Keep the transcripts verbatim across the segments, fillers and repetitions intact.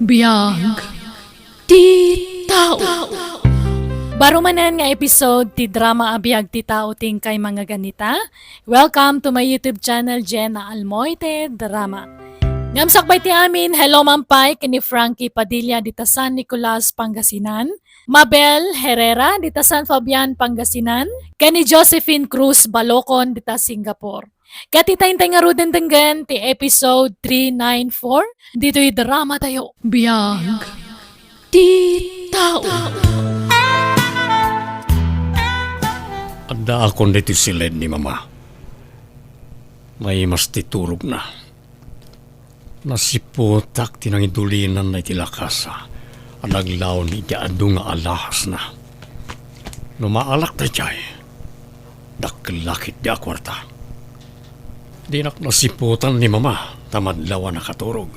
Biag ti tao. Baro manen nga episode ti drama a Biag ti Tao ti inkay mangaganita. Welcome to my YouTube channel, Jenna Almoite Drama. Ngem sakbay ti amin, hello man pay ken ni Frankie Padilla dita San Nicolas, Pangasinan, Mabel Herrera dita San Fabian, Pangasinan, ken ni Josephine Cruz Balocon dita Singapore. Ket ita intay ngaruden denggen ti episode three nine four ditoy drama tayo. Biag ti tao. Addaakon ditoy siled ni Mama. Naimas ti turogna. Nasiputak ti nangidulinanna iti lakasa a naglaon iti adu nga alahasna. No maalak daydiay, dakkel la ketdi a kuarta. Dinak nasiputan ni Mama ta madlaw a nakaturog.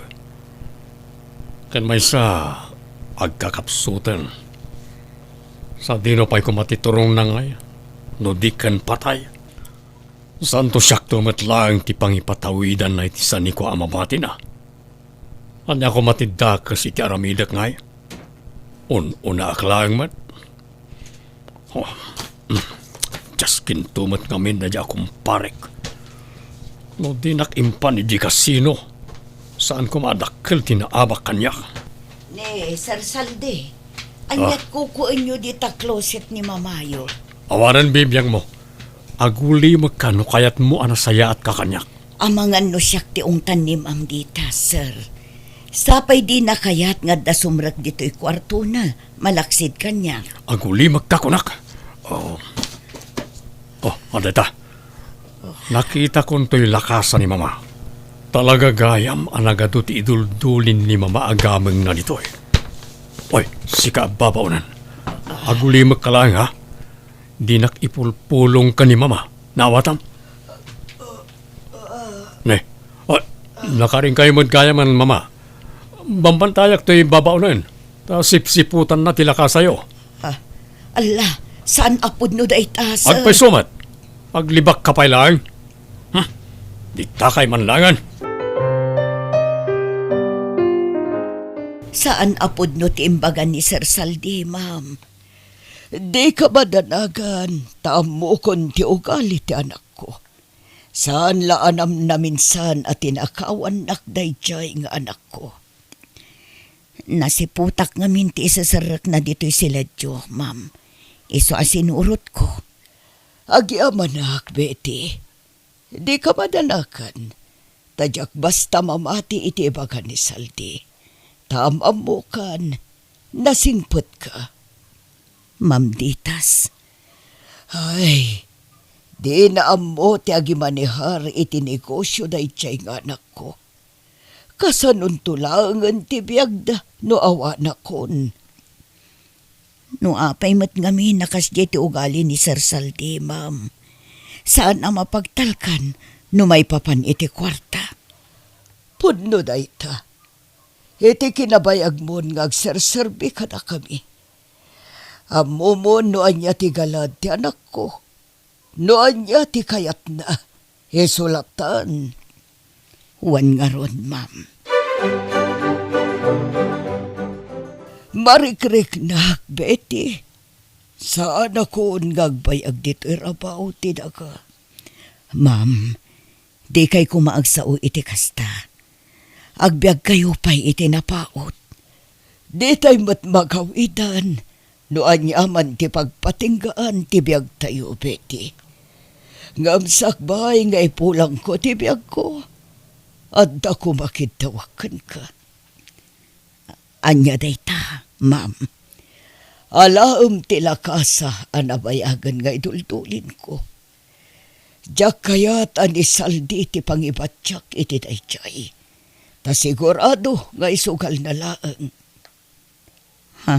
Ken maysa, agkakapsuten. Sadino pay koma ti turongna ngay, no di ken patay? Saanto siakto met laeng ti pangipatawidanna iti sanikua a mabatina? Ania koma ti dakes iti aramidek ngay? Un-unaak laeng met. Oh, mm, diaskinto met ngamin daydiay a kumparek. No dinak impan idi kasino, saan koma a dakkel ti naabak kaniak. Ni Sir Saldi, aniat kukuenyo dita closet ni mamayo? Awanen bibiangmo. Agulimekka no kayatmo a nasayaatka kaniak. Amangan no siak ti ungtan ni Ma'am dita, sir. Sapay dina kayat nga adda sumrek ditoy kuartona, malaksid kaniak. Agulimekka kunak. Oh. Oh, adda ita. Nakitakon toy lakasa ni Mama. Talaga gayam a nagadu ti iduldulin ni Mama a gamengna ditoy. Oy, sika a babaonen. Agulimekka laeng, ha? Dinak ipulpulong ken ni Mama. Naawatam? Ne. Oh, nakarinkayo met gayam, Mama. Bambantayak toy babaonen. Ta sipsiputanna ti lakasayo. Ah, alla, saan a pudno dayta, sir? Agpayso met. Aglibakka pay laeng. Hmm. Ditakay man laengen. Saan a pudno ti imbaga ni Sir Saldi, ma'am. Dika madanagan, ta ammokon ti ugali ti anakko. Saan la a namnaminsan a tinakawannak daydiay nga anakko. Nasiputak ngamin ti iseserrekna ditoy siledyo, ma'am. Isu a sinurotko. Agyamanak, Betty. Dika madanagan. Ta diak basta mamati iti ibaga ni Saldi. Ta am-ammokan, nasingpetka. Ma'am Ditas. Ay, dina ammo ti agimanehar iti negosio daydiay nga anakko. Kasanonto laengen ti biagda no awanakon? No apay met ngamin a kasdiay ti ugali ni Sir Saldi, ma'am. Saan a mapagtalkan no maipapan iti kuarta. Pudno dayta. Iti kinabayagmon nga agserserbi kadakami. Ammomon no ania ti galad ti anakko. No ania ti kayatna, isulatan. Wen ngarud, ma'am. Marikriknak, Betty. Saanakon nga agbayag ditoy rabaw ti daga. Ma'am, dikay koma agsao iti kasta. Agbiagkayo pay iti napaut. Ditay met magawidan no aniaman ti pagpatinggaan ti biagtayo, Betty. Ngem sakbay nga ipulangko ti biagko, adda koma kiddawak kenka. Ania dayta, ma'am? Alaem ti lakasa a nabayagen nga iduldulinko. Diak kayat a ni Saldi ti pangibatiak iti daydiay. Ta sigurado nga isugalna laeng. Ha?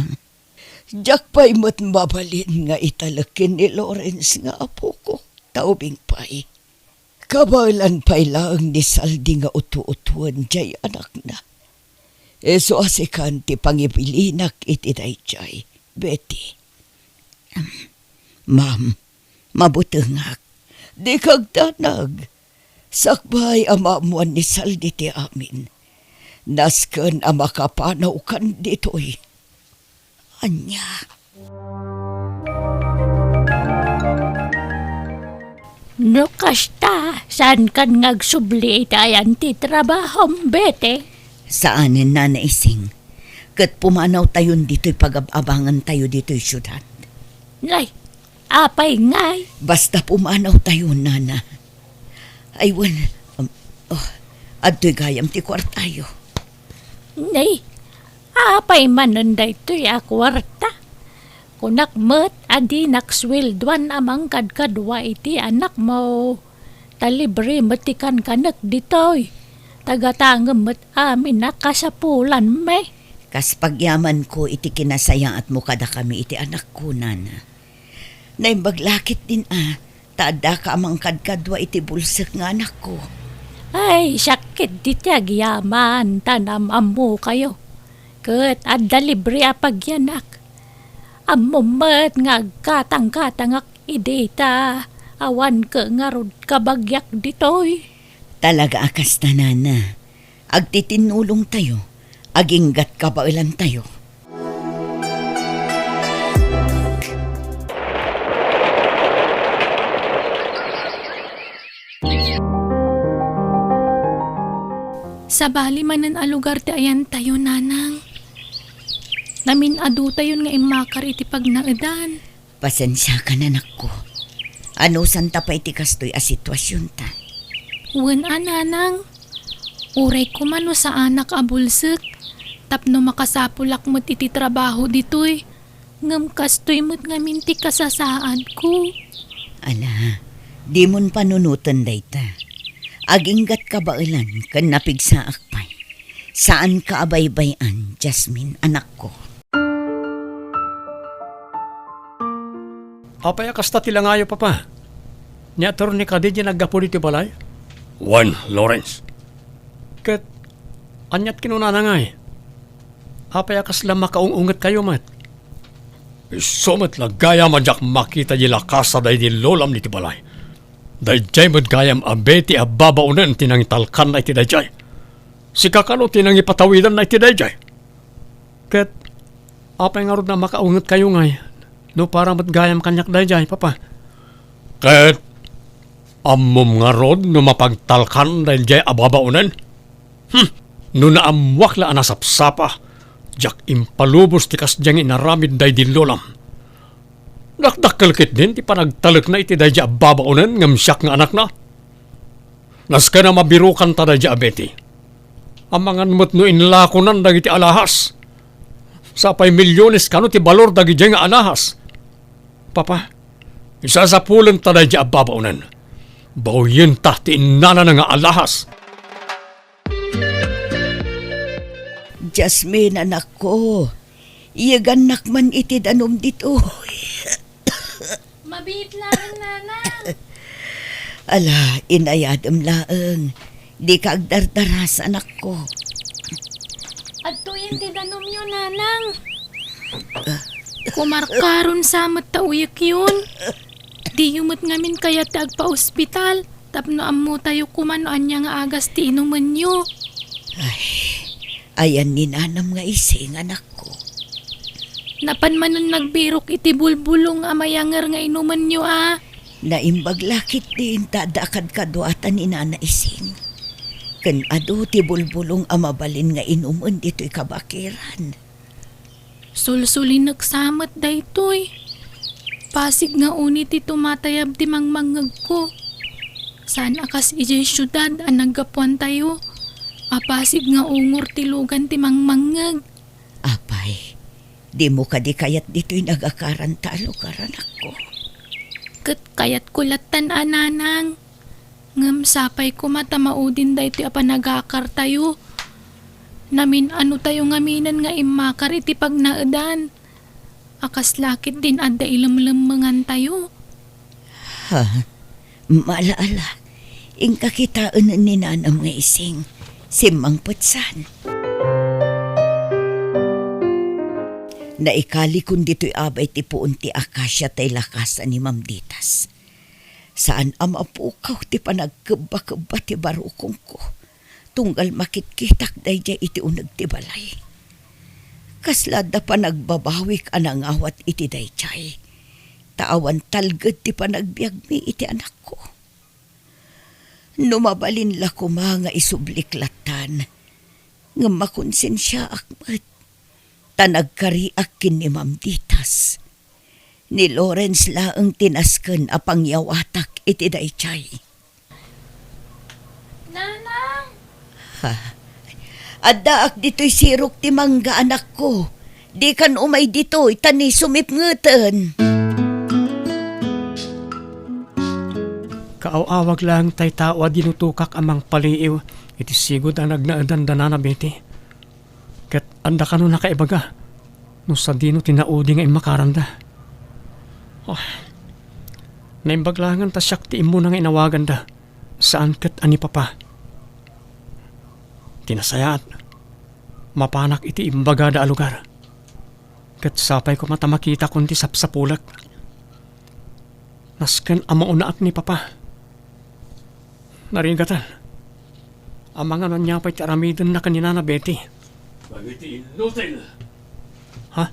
Diak pay met mabalin nga italek ken ni Lawrence nga apoko, ta ubing pay. Kabaelan pay laeng ni Saldi nga uto-utoen diay anakna. Isu a sikan ti pangibilinak iti daydiay, Betty. Ma'am, mabutengak. Dika agdanag. Sakbay a maammoan ni Saldi ti amin. Nasken a makapanawkan ditoy. Ania? No kasta, saankan nga agsubli iti ayan ti trabahom, Betty? Saanen, Nana Ising. Ket pumanawtayon ditoy pagab-abangantayo ditoy siudad. Nay, apay ngay? Basta pumanawtayo, Nana. Ay, wen, um, oh, adtoy gayam ti kuartayo. Nay, apay manen daytoy a kuarta? Kunak met a dinak sueldoan a mangkadkadua iti anakmo. Ta libre met ti kankanek ditoy. Ta gatangem met amin a kasapulanmi. Kas pagyamanko iti kinasayaatmo kadakami iti anakko, Nana. Naimbag la ketdin a, ta addaka a mangkadkadua iti bulsek nga anakko. Ay, sakit ti agyaman, ta nam-ammokayo. Ket adda libre a pagyanak. Ammom met nga agkatangkatangak idi ta awan ket ngarud kabagiak ditoy. Talaga a kasta, Nana. Agtitinnulongtayo, aginggat kabaelantayo. Sabali manen a lugar ti ayantayo, Nanang. Namin-adutayon nga immakar iti pagnaedan. Pasensiakan, anakko. Anusanta pay ti kastoy a situasionta? Wen a, Nanang. Uray koma no saanak a bulsek, tapno makasapulak met iti trabaho ditoy, ngem kastoy met ngamin ti kasasaadko. Ala, dimon panunoten dayta. Aginggat kabaelan ken napigsaak pay. Saanka a baybay-an, Jasmine, anakko. Apay a kasta ti langayo, Papa? Ni Attorney kadi diay naggapu ditoy balay? Wen, Lawrence. Ket aniat kinunana ngay? Apay a kasla makaung-ungetkayo met? Isu met la gayam a diak makita diay lakas a daydi lolam ditoy balay. Daydiay met gayam a Betty a babaonen ti nangitalkanna iti daydiay. Sika kano ti nangipatawidanna iti daydiay. Ket apay ngarud a makaungetkayo ngay no para met gayam kaniak daydiay, Papa? Ket ammom ngarud no mapagtalkan daydiay a babaonen? Hmm, no naammoak la a nasapsapa, diak impalubos ti kasdiay nga inaramid daydi lolam. Dakdakkel ketdin ti panagtalekna iti daydiay a babaonen ngem siak nga anakna. Nasken a mabirokanta daydiay a Betty. Amangan met no inlakonan dagiti alahas. Sapay milyones kano ti balor dagidiay nga alahas. Papa, isasapulenta daydiay a babaonen. Bawyenta ti innanana nga alahas. Jasmine, anakko, iyegannak man iti danum ditoy. Mabiit laeng, Nanang. Ala, inayadem laeng. Dika agdardaras, anakko. Adtoyen ti danumyo, Nanang. Kumarkaron sa met ta uyekyon. Diyo met ngamin kayat ti agpaospital tapno ammotayo koma no ania nga agas ti inumenyo. Ay, ayan ni Nanam nga Ising, anakko. Napan manen nagbirok iti bulbulong a mayanger nga inumenyo a. Naimbag la ketdin ta adda kadkaduata ni Nana Ising. Ken adu ti bulbulong a mabalin nga inumen ditoy kabakiran. Sulsulinek sa met daytoy. Pasig nga uni ti tumatayab ti mangmangngegko. Saan a kas idiay siudad a naggapuantayo, a pasig nga ungor ti lugan ti mangmangngeg. Apay, dimo kadi kayat ditoy nagakaranta a lugar, anakko? Ket kayatko lattan a, Nanang. Ngem sapay koma ta maudin daytoy a panagakartayo. Namin-anotayo ngaminen nga immakar iti pagnaedan. A kasla ketdin adda ilemlemmengantayo. Ha? Maala-ala. Inka kitaen ni Nanam nga Ising. Simmangpet saan. Naikalikon ditoy abay ti puon ti akasia tay lakasan ni Ma'am Ditas. Saan a mapukaw ti panagkebba-kebba ti barukongko. Tunggal makitkitak daydiay iti uneg ti balay, kasla adda panagbabawik a nangawat iti daydiay, ta awan talged ti panagbiagmi iti anakko. No mabalin la koma nga isublik lattan, ngem makonsensiaak met, ta nagkariak ken ni Ma'am Ditas. Ni Lawrence laeng ti nasken a pangyawatak iti daydiay. Nanang! Ha? Addaak ditoy sirok ti mangga, anakko. Dikan umay ditoy, ta ni sumipngeten. Kaaw-awag laeng tay tao a dinutokak a mangpaliiw iti sigud a nagnaedan da Nana Betty. Ket adda kano nakaibaga no sadino ti naudi nga immakaranda. Oh, naimbag laengen ta siak ti immuna nga inawaganda, saan ket a ni Papa. Ti nasayaat, mapanak iti imbagada a lugar. Ket sapay koma ta makitakon ti sapsapulek. Nasken a maunaak ni Papa. Narigaten. Amangan ania pay ti aramidenna ken ni Nana Betty. Dagiti inutil. Ha?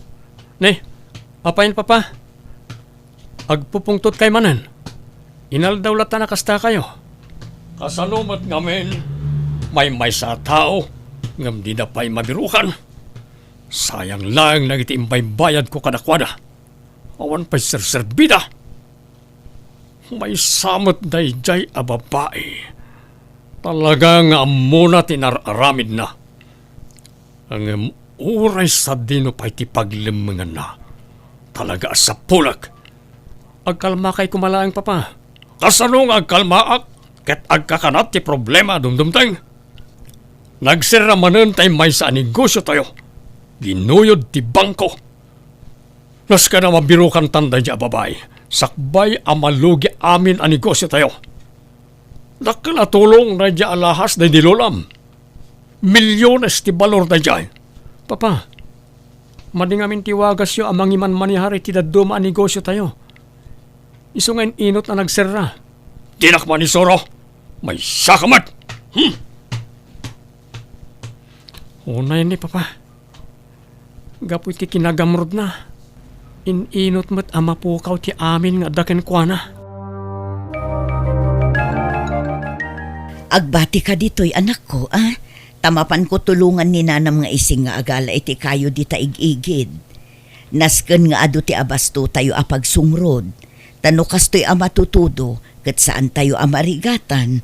Ne, apay, Papa? Agpupungtotkay manen. Inaldaw latta a kastakayo. Kasano met ngamin, maymaysa a tao, ngem dida pay mabirukan. Sayang laeng dagiti imbaybayadko kadakuada. Awan pay serserbida. Maysa met daydiay a babai. Talaga nga ammona ti nar-aramidna. Ngem uray sadino pay ti paglemmenganna, talaga a sapulek. Agkalmakay koma laeng, Papa. Kasano nga agkalmaak ket agkakanat ti problema a dumdumteng? Nagserra manen tay maysa a negosiotayo. Ginuyod ti bangko. Nasken a mabirukantan daydiay a babai, sakbay a malugi amin a negosiotayo. Dakkel a tulong daydiay a lahas daydi lolam. Milyones ti balor daydiay. Papa, madi ngamin ti wagasyo a mangimanmanehar iti dadduma a negosiotayo. Isu nga in-inot a nagserra. Dinak manisuro. Maysaka met. Hmm. Unay ni, Papa. Gapu iti kinagamrudna, in-inot met a mapukaw ti amin nga adda kenkuana. Agbatika ditoy, anakko, a? Ta mapanko tulongan ni nanam nga ising nga agala iti kayo dita ig-igid. Nasken nga adu ti abastotayo a pagsungrod, ta no kastoy a matutudo, ket saantayo a marigatan.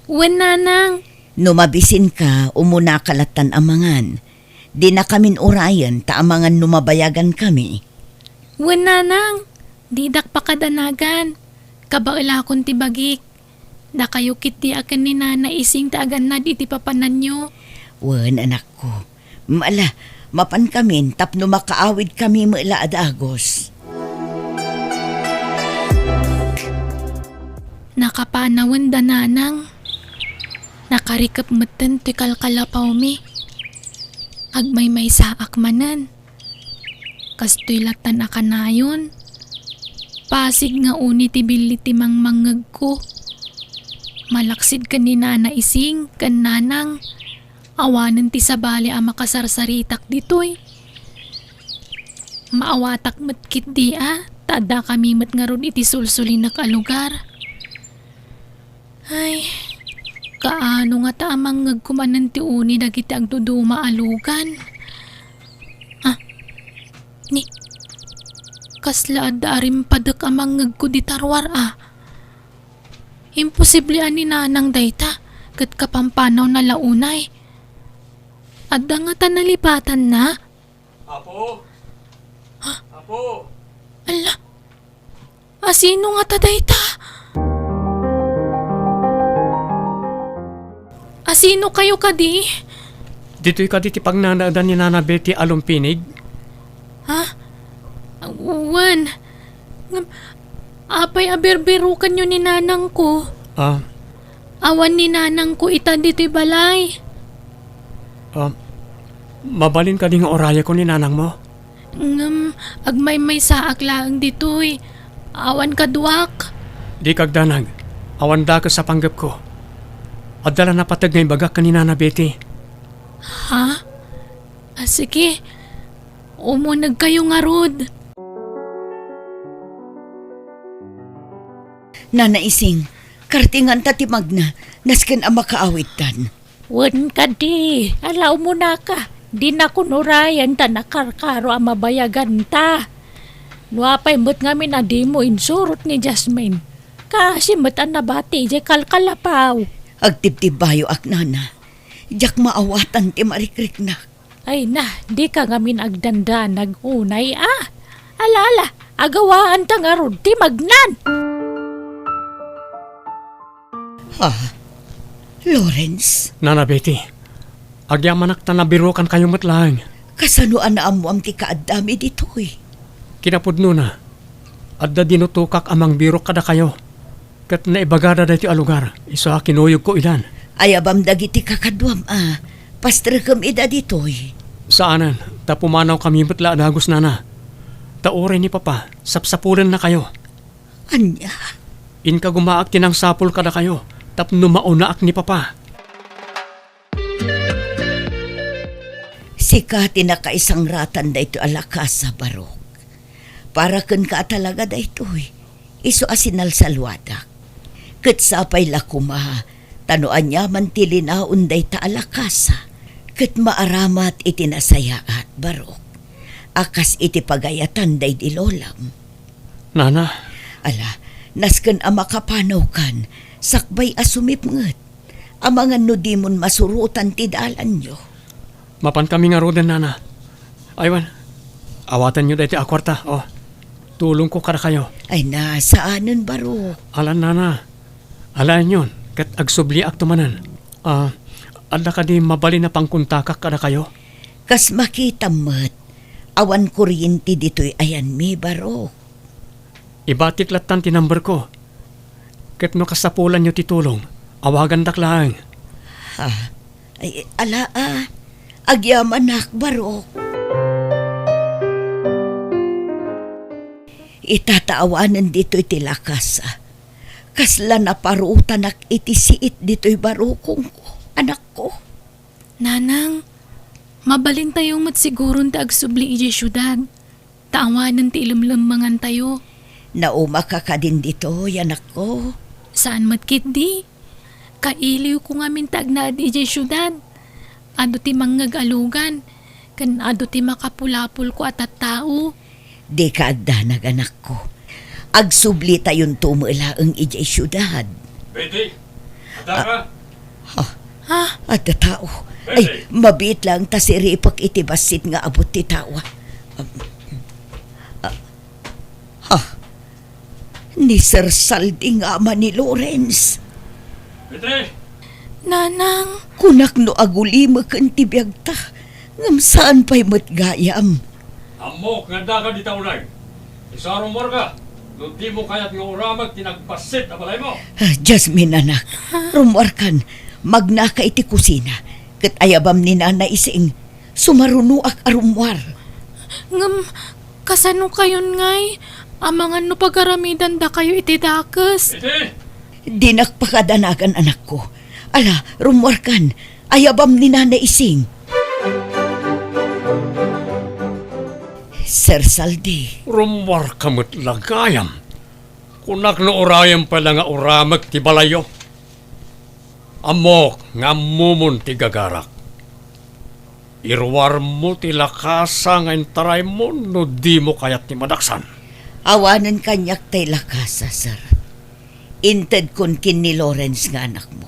Wen, nanang. No mabisinka, umunaka lattan a mangan. Dinakamin urayen ta amangan no mabayagankami. Wen, nanang. Didak pakadanagan. Kabaelakon ti bagik. Dakayo ketdi a ken ni Nana Ising ti agannad iti papananyo. Wen, anakko. Ala, mapankamin tapno makaawidkami met la a dagus. Nakapanawen da nanang. Nakarikep metten ti kalkalapawmi. Agmaymaysaak manen. Kastoy lattan a kanayon. Pasig nga uni ti billi ti mangmangngegko. Malaksid ken ni Nana Ising ken Nanang. Awanen ti sabali a makasarsaritak ditoy. Maawatak met ketdi a, ta addakami met ngarud iti sulsulinek a lugar. Ay, kaano ngata a mangngegko manen ti uni dagiti agduduma a lugan? Ah, ni, kasla adda a rimpadek a mangngegko dita ruar a. Imposible a ni Nanang dayta, ket kapampanawna la unay. Adda ngata nalipatanna? Apo? Ha? Apo? Ala, asino ngata dayta? Asino kayo kadi? Ditoy kadi ti pagnanaedan ni Nana Betty a lumpinig? Ha? Wen. Ngem, apay a birbirukanyo ni nanangko? Ah. Awan ni nanangko ita ditoy balay. Ah, mabalin kadi nga urayeko ni nanangmo? Ngem, agmaymaysaak laeng ditoy. Awan kaduak. Dika agdanag. Awan dakes a panggepko. Adda la napateg nga ibagak ken ni Nana Betty. Ha? Ah, sige. Umunegkayo ngarud. Nana Ising, kartinganta ti magna, nasken a makaawidtan. Wen kadi, ala umunaka. Dinakon urayen ta nakarkaro a mabayaganta. No apay met ngamin a dimo insurot ni Jasmine, kaasi met a nabati idiay kalkalapaw. Agtibtibbayoak, nana. Diak maawatan ti marikriknak. Ay na, dika ngamin agdandanag unay a. Ala, ala, agawaanta ngarud ti magnan. Ha? Lawrence? Nana Betty, agyamanak ta nabirukankayo met laeng. Kasano a naammoam ti kaaddami ditoy? Kinapudnona, adda dinutokak a mangbirok kadakayo. Ket naibagada daytoy a lugar, isu a kinuyogko idan. Ayabam dagiti kakaduam a pastrekem ida ditoy. Saanen, ta pumanawkami met la a dagus, nana. Ta uray ni Papa, sapsapulennakayo. Ania? Inka gumaak ti nangsapul kadakayo tapno maunaak ni Papa. Sika ti nakaisangratan daytoy a lakasa, Barok. Para kenka a talaga daytoy, isu a sinalsaluadak. Ket sapay la koma, ta no aniaman ti linaon dayta a lakasa, ket maaramat iti nasayaat, Barok, a kas iti pagayatan daydi lolam. Nana. Ala, nasken a makapanawkan, sakbay a sumipnget. Amangan no dimon masurotan ti dalanyo. Mapankami ngaruden, nana. Aywan, awatenyo daytoy a kuarta, o. Tulongko kadakayo. Ay na, saanen, Barok? Alan, nana. Alaenyon, ket agsubliakto manen. Ah, adda kadi mabalin a pangkontakak kadakayo? Kas makitam met, awan kuryente ditoy ayanmi, Barok. Ibatik lattan ti number ko. Ket no kasapulanyo ti tulong, awagandak laeng. Ha? Ay, ala a. Agyamanak, Barok. Ita ta awanen ditoy ti lakasa. Kasla naparutanak iti siit ditoy barukongko, anakko. Nanang, mabalintayo met siguron ti agsubli idiay siudad. Ta awanen ti ilemlemmengantayo. Naumaka kadin ditoy, anakko? Saan met ketdi. Kailiwko ngamin ti agnaed idiay siudad. Adu ti mangngeg a lugan, ken adu ti makapulapolko a tattao. Dika agdanag, anakko. Agsublitayonto met laeng idiay siudad. Betty, adda ka? Ha? Ha? Adda tao. Ay, mabiit laeng ta siripek iti bassit nga abut ti tao. Ah, ha? Ni Sir Saldi nga ama ni Lawrence. Betty! Nanang! Kunak no agulimeken ti biagta, ngem saan pay met gayam. Ammok nga addaka dita unay. Isu a rummuarka, no dimo kayat nga uramek ti nagbassit a balaymo. Ah, Jasmine, anak, rummuarkan, magnaka iti kusina, ket ayabam ni Nana Ising, sumarunoak a rummuar. Ngem, kasano kayon ngay? Amangan no pagaramidandakayo iti dakes. Iti? Dinak pakadanagan, anakko. Ala, rummuarkan, ayabam ni Nana Ising. Sir Saldi. Rummuarka met la gayam. Kunak no urayem pay la nga uramek ti balayyo. Ammok nga ammomon ti gagarak. Iruarmo ti lakasa nga intaraymo no dimo kayat ti madaksan. Awanen kaniak tay lakasa, sir. Intedkon ken ni Lawrence nga anakmo,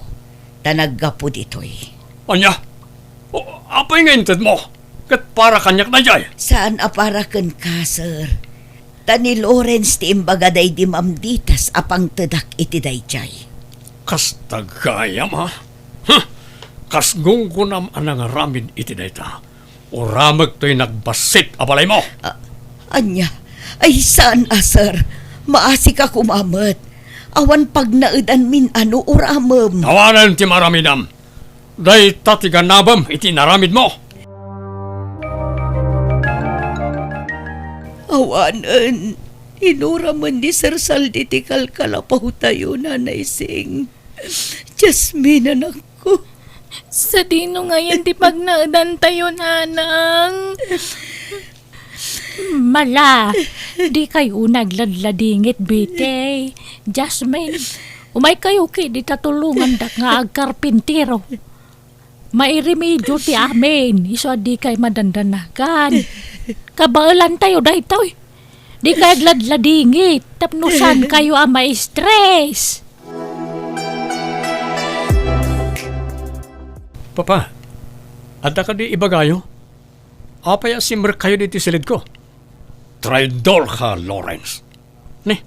ta naggapu ditoy. Ania? O, apay nga intedmo? Ket para kaniak daydiay? Saan a para kenka, sir. Ta ni Lawrence ti imbaga daydi mamditas a pangtedak iti daydiay. Kasta gayam, ha? Huh! Kas gunggonam a nangaramid iti dayta. Uramek toy nagbassit a balaymo. A-, ania? Ay, saan a, sir. Maasika koma met. Awan pagnaedanmin a no uramem. Awanen ti maaramidam. Dayta ti ganabem iti inaramidmo. Awanen, inuramen ni Sir Saldi ti kalkalapawtayo, Nanay Sing. Ti Jasmine, anakko. Sadino ngayen ti pagnaedantayo, nanang? Mala, dikay unay agladladingit, Betty. Jasmine, umaykayo ket dita tulongandak nga agkarpintero. Mairemedio ti amin, isu a dikay madandanagan. Kabaelantayo daytoy. Dikay agladladingit, tapno saankayo a ma-stress. Papa, adda kadi ibagayo? Apay a simrekkayo ditoy silidko? Traidorka, Lawrence. Ni,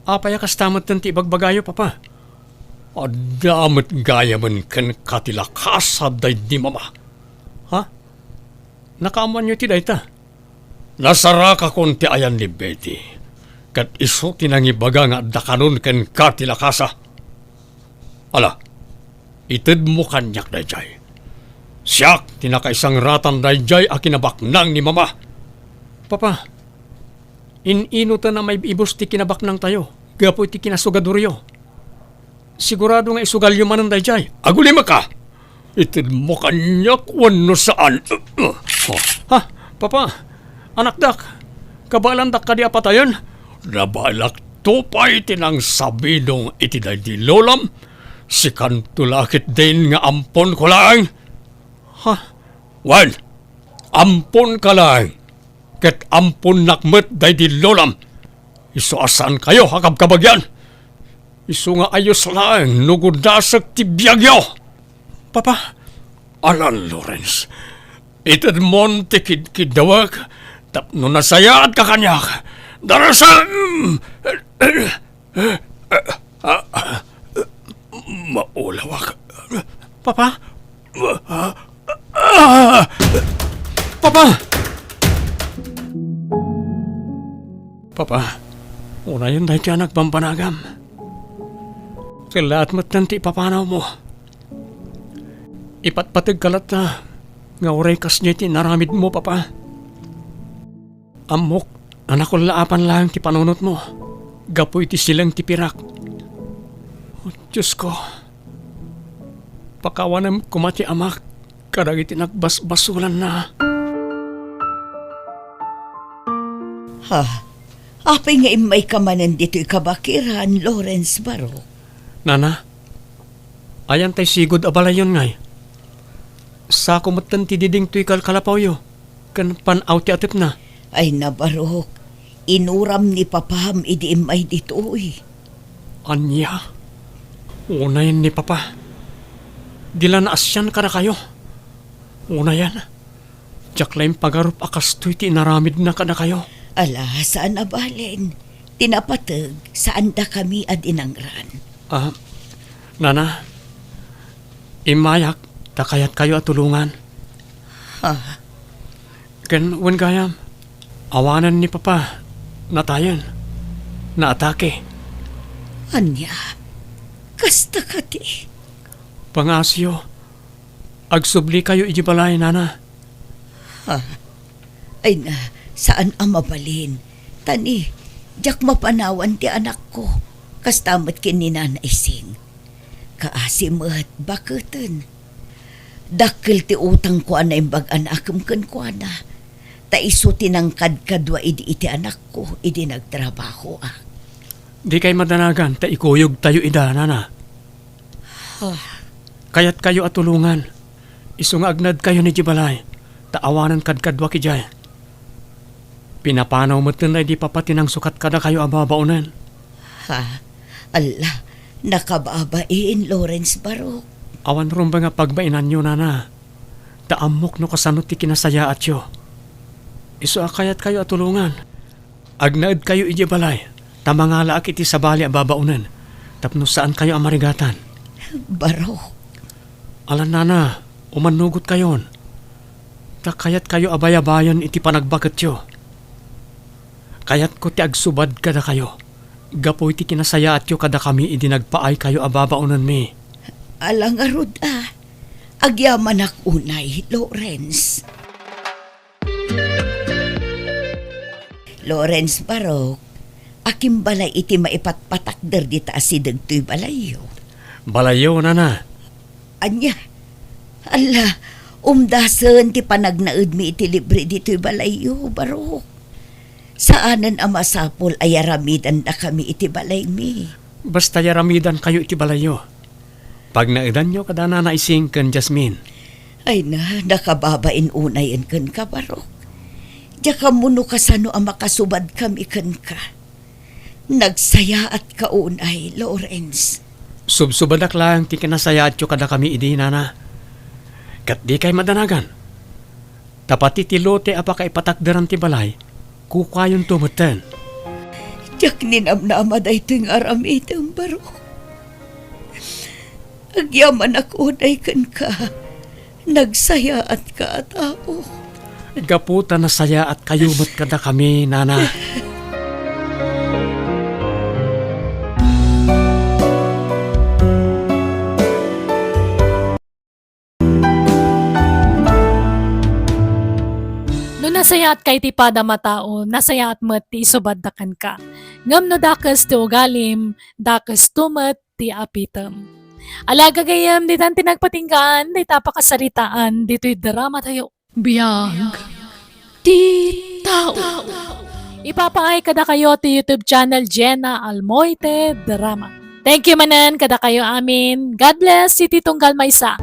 apay a kasta metten ti ibagbagayo, Papa? Adda met gayamen kenka ti lakasa daydi Mama. Ha? Nakaammoanyo ti dayta? Nasarakakon ti ayan ni Betty, ket isu ti nangibaga nga adda kanon kenka ti lakasa. Ala, itedmo kaniak daydiay. Siak ti nakaisangratan daydiay a kinabaknang ni Mama. Papa, in-ino ta a maib-ibus ti kinabaknangtayo gapu iti kinasugadoryo? Sigurado nga isugalyo manen daydiay. Agulimeka! Itedmo kaniak wenno saan? Ha? Papa, anakdak, kabaelandak kadi a patayen? Nabaelakto pay ti nangsabidong iti daydi lolam. Sikanto la ketdin nga amponko laeng. Ha? Wen, amponka laeng. Ket amponnak met daydi lolam. Isu a saankayo a kabkabagian. Isu nga ayos laeng no gudasek ti biagyo. Papa, alan, Lawrence, itedmon ti kidkiddawek tapno nasayaatka kaniak. Darasem! Maulawak. Papa? Papa! Papa, unayen daytoy a nagbambanagam. Kellaat metten ti ipapanawmo. Ipatpategka latta nga uray kasdiay ti inaramidmo, Papa. Ammok a nakullaapan laeng ti panunotmo gapu iti sileng ti pirak. O Diosko, pakawanem koma ti amak kadagiti nagbasbasolanna. Ha? Apay nga immayka manen ditoy kabakiran, Lawrence Barok? Nana, ayan tay sigud a balayyon ngay? Sako metten ti diding toy kalkalapawyo ken pan-aw ti atepna. Ay, nabarok, inuram ni papam idi immay ditoy. Ania? Unayen ni papa. Di la naasian kadakayo. Unayen, diak la impagarup a kastoy ti inaramidna kadakayo. Ala, saan a balen. Ti napateg, saan dakami a dinangran. Ah, nana, immayak ta kayatkayo a tulongan. Ha? Ken wen gayam, awanen ni papa, natayen, naatake. Ania? Kasta kadi? Pangaasiyo, agsublikayo idiay balay, nana. Ha? Ay na, saan a mabalin. Ta ni, diak mapanawan ti anakko. Kasta met ken ni Nana Ising. Kaasi met, baketen. Dakkel ti utangko a naimbag a naakem kenkuana. Ta isu ti nangkadkadua idi iti anakko, idi nagtrabahoak. Dikay madanagan ta ikuyogtayo ida, nana. Ah. Kayatkayo a tulongan. Isu nga agnaedkayon idiay balay, ta awanen kadkaduak idiay. Pinapanaw metten daydi papa ti nangsukat kadakayo a babaonen. Ha? Alla, nakababain, Lawrence Barok. Awan rumbeng a pagbainanyo, nana. Ta ammok no kasano ti kinasayaatyo. Isu a kayatkayo a tulongan. Agnaedkayo idiay balay, ta mangalaak iti sabali a babaonen, tapno saankayo a marigatan. Barok. Alan, nana, umannugotkayon. Ta kayatkayo a bayabayen iti panagbaketyo. Kayatko ti agsubad kadakayo, gapu iti kinasayaatyo kadakami idi nagpaaykayo a babaonenmi. Ala ngarud a, agyamanak unay, Lawrence. Lawrence Barok, akimbalay iti maipatpatakder dita asideg toy balayyo. Balayyo, nana. Ania? Alla, umdasen ti panagnaedmi iti libre ditoy balayyo, Barok. Saanen a masapul a yaramidandakami iti balaymi. Basta yaramidankayo iti balayyo. Pagnaedanyo kada Nana Ising ken Jasmine. Ay na, nakababain unayen kenka, Barok. Diak ammo no kasano a makasubadkami kenka. Nagsayaatka unay, Lawrence. Subsubadak laeng ti kinasayaatyo kadakami idi, Nana. Ket dikay madanagan. Ta pati ti lote a pakaipatakderan ti balay, kukuayonto metten. Diak ninamnama daytoy nga aramidem, Barok. Agyamanak unay kenka. Nagsayaatka a tao. Gapu ta nasayaatkayo met kadakami, Nana. No nasayaatka iti padam a tao, nasayaat met ti isubadda kenka. Ngem no dakes ti ugalim, dakesto met ti apitem. Ala, gagayyem, ditan ti nagpatinggaan dayta a pakasaritaan ditoy dramatayo. Biag ti tao. Ipapaay kadakayo ti YouTube channel Jenna Almoite Drama. Thank you manen kadakayo amin. God bless, iti tunggal maysa.